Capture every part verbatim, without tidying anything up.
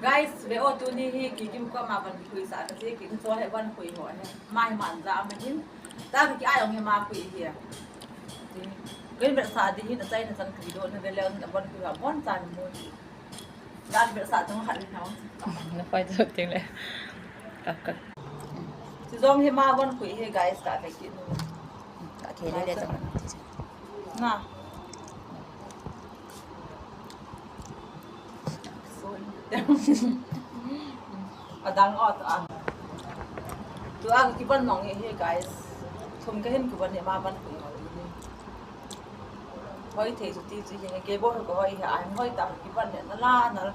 Guys, ve o, tuni hi Kikim koma von kikhuisah kache kit in, hiche hi von khui ho hi. Ama hi manja ama hin. Tua kaki a jong hi ama khui hi. Ken vetsah ding hin, achaina chan kati doh na ve leu hin, von khui ho abonchan mu. Ken vetsah tong khat le nau. Na fai tu ting le. Ka ka. Hiche jong hi ama von khui hi guys, ka ve kit nu. Ka khe le le tong. Na. Adang o tua. Tua kibon nong hi guys. Thum kahin kibon hi ama von khui ho hi. Hoi thei chu ti chu hi, kei bou hi kahoi hi, ahin hoi tah kibon hi nala nal.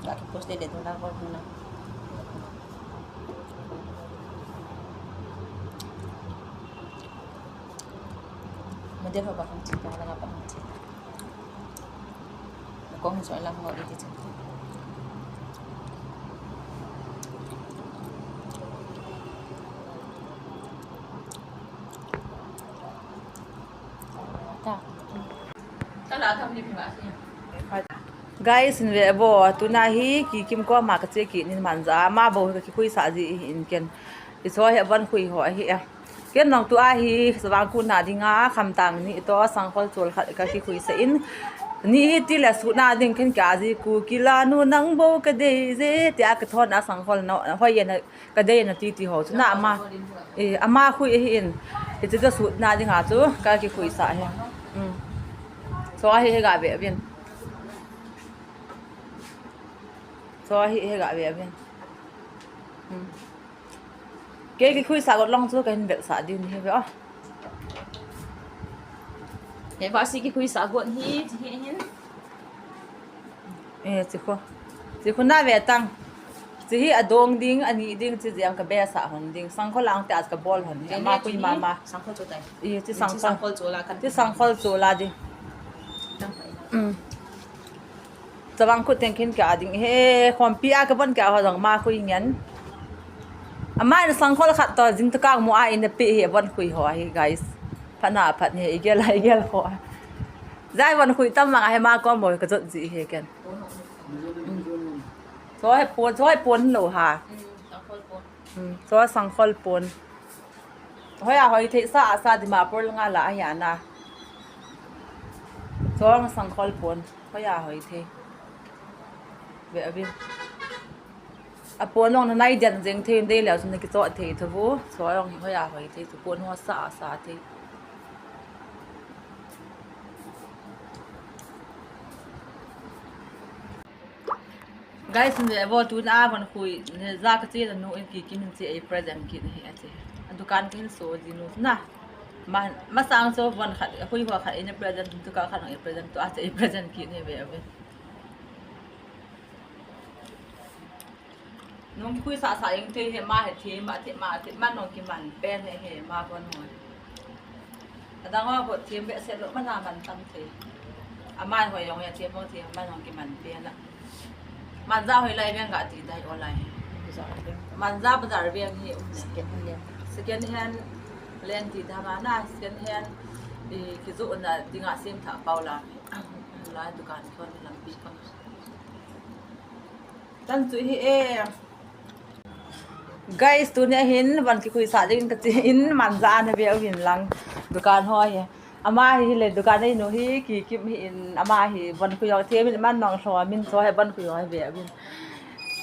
Ka kipost le le tu na ko tu na. Model ho ba kong chi ta la ba kong chi. Kong so la ngo iti chi. Ta. Guys, in ve vo, tuna hi Kikim koma kache kit in manja, ama bou hi kakikhuisah ji in ken. Hiche hi von khui ho ahi a. Ken jong tua hi, Chavang Kut na dinga, khamtang ni toh, sangkhol chol khat kakikhuisah in. Ni hi tile sutna ding ken kati ji, Kukila nu nang bou kadei je, tia kathon a sangkhol na, hoi yen a, kadei na titi ho chu na ama. Eh, ama khui ahi in. Hiche chu sutna dinga chu kakikhuisah hi. Um. Hiche hi hi ga ve vin. Hiche hi hi ga ve vin. Um. Kei kikhuisah got lang chu kahin vetsah ding hi ve o. He va si kikhuisah got hi, hi hin. Eh, hiche khu. Hiche khu na ve tang. Hiche hi adong ding, ani ding, hiche jeng kabesah hon ding. Sangkhol lang te a kabol hon. Ama khui mama. Sangkhol chu tai. Eh, hiche sangkhol. Sangkhol chu la kan. Hiche sangkhol chu la ding. Um. Chavang Kut teng ken kati ding. He, khompi a kabon kati ho jong ama khui ngen. Ama in sangkhol khat toh, jing tukang mu a in ape hi, von khui ho hi, guys. Phat na phat hi, igel a, igel ho. Jai von khui tam mang a hi ama kom bou kajot ji hi ken. Hiche hi pon, hiche hi pon lou ha. Hiche sangkhol pon. Hoiya hoi thei sa, asa Dimapur langa la ahi ana. Hiche sangkhol pon. Hoiya hoi thei. Ve avi. Apon jong nanai den jeng thei, dei leu chun nakichoh thei tho vo. Hiche jong hi hoiya hoi thei, hiche pon ho sa, asa thei. Guys, in ve vo, tuna von khui, ne ja kache na nu in Kikim in che ei present kit hi ache. Adukan kahin so ji nu na. Ma, masang chu von khat, khui ho khat in present, dukan khat in present, tua che ei present kit hi ve ve. Nung kikhuisah sah jeng thei hi, ama hi thim, athim, athim, ama nung kiman pen hi, hi, ama von ho. Adang ho, ho thim behseh lou, ama na man tam thei. Ama hoi jong hi, thim ho thim, ama nung kiman pen a. Manja hoi lai veng kati dai o lai. Manja bazar veng hi um le. Second hand. Second hand len ti da ma na, second hand. I, kijoh na dinga sem tha pau la. La dukan kon lampi kon. Tan chu hi e. Guys, tuni hin von kikhuisah ding kache in, manja na ve uvin lang dukan ho hi. Ama hi le dukan nei nu hi Kikim hi in, ama hi von khui ho thei min man nong lho min cho hi von khui ho hi ve uvin.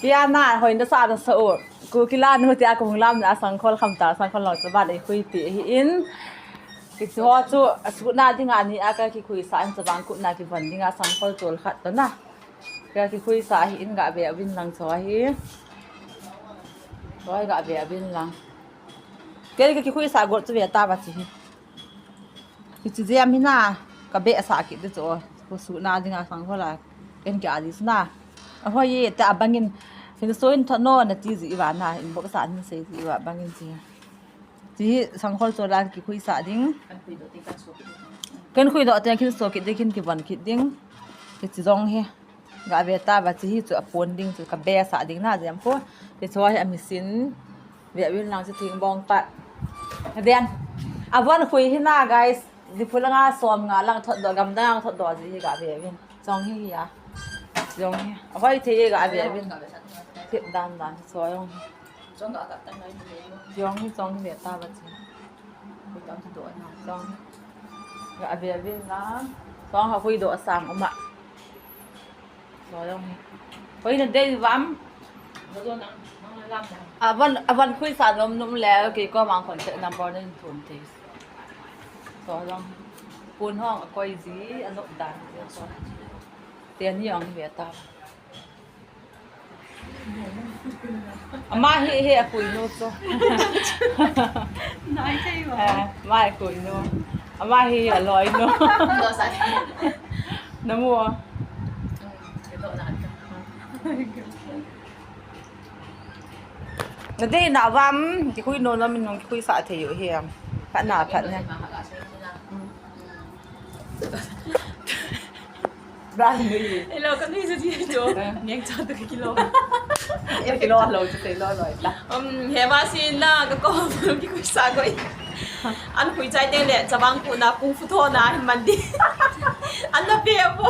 Kia na hoi na sa na sa u. Kukila nu tia kahung lam na sangkhol kham ta sangkhol long cha ban ei khui ti hi in. Kicho chu asutna dinga ni a kakikhuisah in Chavang Kut na kivon dinga sangkhol chol khat toh na. Kakikhuisah hi in ga ve uvin lang cho hi. Cho hi ga ve uvin lang. Kei kakikhuisah got chu ve ta va chi hi. Hiche jeng hi na, kabesah kit di chu. Ko sutna dinga sangkhol a. Ken kati ji na. Ahoi e, ta bangin. Hin so in tho no nati ji va na. Inbox a hin sei ji va bangin chi. Chi sangkhol chol a kikhuisah ding. Ken khui doh teng kin so kit ding, kin kivon kit ding. Hiche jong hi. Ga ve ta va chi hi chu apon ding chu kabesah ding na jeng ko. Hiche hi a machine. Ve uvin lang chu thing bong pat. Den. Avon khui hi na, guys. Diphu langa som nga lang thot doh, gamdang lang thot doh ji hi ga ve vin. Jong hi ya. Jong hi. Ahoi thei ga ve vin. Thip dan dan so jong hi. Jong hi jong hi ve ta ba chi. Jong. Ga ve vin la. Jong ha hui doh sang uma. So jong hi. Hoi na dei vam. Avan, avan khui sa nom nom le, kei koma contact number nin thum thei. So jong hi. Pun hong akoi ji, anop dan ji so. Teni jong hi ve ta. Ama hi, hi akui nu chu. Nai thei ma. Eh, ama hi akui nu. Ama hi aloi nu. Lo sa. Namu. Nadei na vam, kikhui nom nom in nung kikhui sa thei u hi am. Phat na phat na. Brand new. Hello, ka nui sa di to. Eh. Neng cha to kilo. Kilo lo, cha kilo lo ita. Um, he ma si na ka ko kikhui sa ko. An khui chai te le, chavang ku na kung fu tho na hi man di. An na pe po.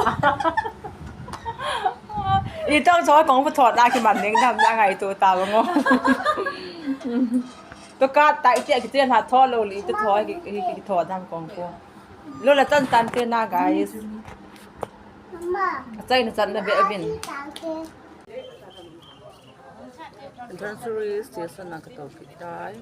Itong so kung fu tho na ki man ding dam na ngai to ta ngo. To ka ta iti ki te na tho lo li to tho ki, ki, ki tho dam kung fu. Lo la tan tan te na guys. Mama. Chai na chan na be vin. Transferee station na ka to ki tai.